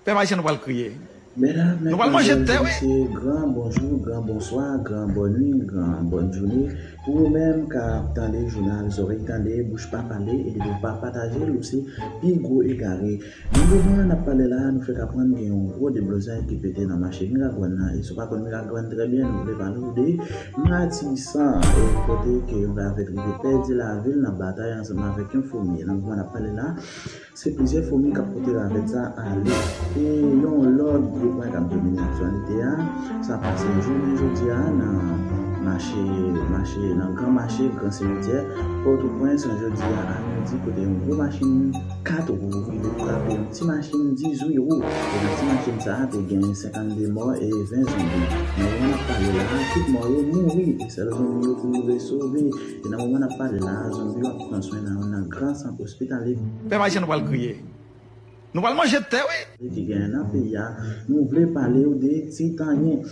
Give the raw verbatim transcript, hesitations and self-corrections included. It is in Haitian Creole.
Pèp ayisyen, nou pral kriye. Medam, nou pral manje tè, wi. Mesye, gran bonjou, gran bonswa, gran bòn nuit, gran bòn jounen. Pou ou menm k ap tande jounal, zòrèy tande, bouch pa pale, e depi w pa pataje l, ou se pi gwo egare. Nan moman n ap pale la, nou fèk aprann gen yon gwo deblozay ki pete nan mache Miragwàn nan. E si w pa konn Miragwàn trè byen, nou vle pale w de Matisan, e kote ke yon ravèt rive pèdi lavi l nan batay ansanm avèk yon fomi. Nan moman n ap pale la, se plizyè fomi k ap pote ravèt sa ale. E yon lòt gwo pwen k ap domine aktyalite a, sa pase jounen jodi a nan mache, mache, nan gran mache, gran simityè Pòtoprens, jodi a, a midi, kote yon gwo machin kat wou rive frape yon ti machin dizuit wou. E nan ti machin sa a, te gen senkannde mò e ven zonbi. Nan moman n ap pale la, tout mò yo mouri, e sèl zonbi yo ki rive sove. E nan moman n ap pale la, zonbi yo ap pran swen nan youn nan gran sant ospitale. Pèp ayisyen, nou pral kriye. Nou pral manje tè, wi. Ki genyen nan peyi a, nou vle pale w de Titanyen.